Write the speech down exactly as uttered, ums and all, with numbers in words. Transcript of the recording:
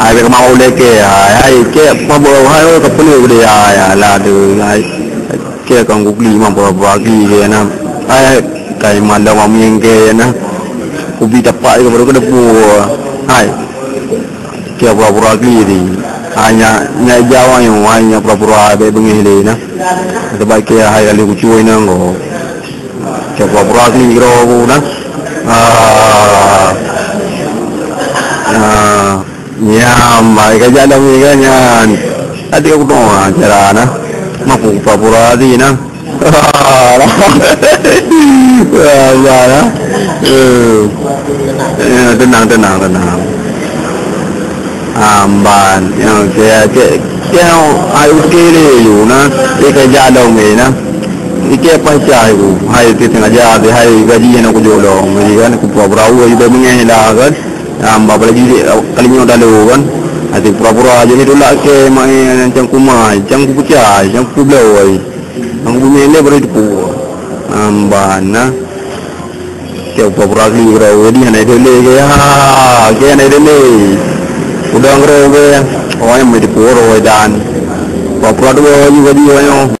Hai, bèk mau lé kèe, hai, hai, kèe, mabök, hai, oh, ka peuleueh geude, hai, alah, deuh, hai, kèe ka gukli, mah pura-pura gli kèe na. Hai, kai mandum mamieng kèe na. Kubi tapak kèe baru keudeue. Hai, kèe pura-pura gli di. Hai, nyak, nyak ija awak nyoe, hai, nyak pura-pura bèk beungèh lé na. Sabab kèe hai ka lheueh kucue na ko. Kèe pura-pura gli keudroe ku na. Ah. Ah. Nyan, baik ka jalan ni kan, nyan. Tadi aku tengok, ah, cara na. Mampu pura-pura hati na. Sabar na. Eh. Ya, tenang, tenang, tenang. Amban, ya, kèe, kèe, kèe, ai, oke deh, yu na. Kèe ka jalan ni na. Ikèe pancah iku. Hai, ti sengaja, ti hai gaji na kujok lom. Jadi kan, ku pura-pura, ibai mengeh dah kan. Nyang ba apalagi dek kali nyoe dalu kan. Até pura-pura jadi tulak kèe mai macam kumai, macam kupecah, macam kubloe ai. Nyang kubunyai lé baru teupeue. Amban na. Kèe pura-pura gli keudroe, jadi hana idole kèe. Ha, kèe hana idole. Udang keudroe kèe. Oh, nyang mai teupeue roh dan. Pura-pura dua baju-baju nyoe.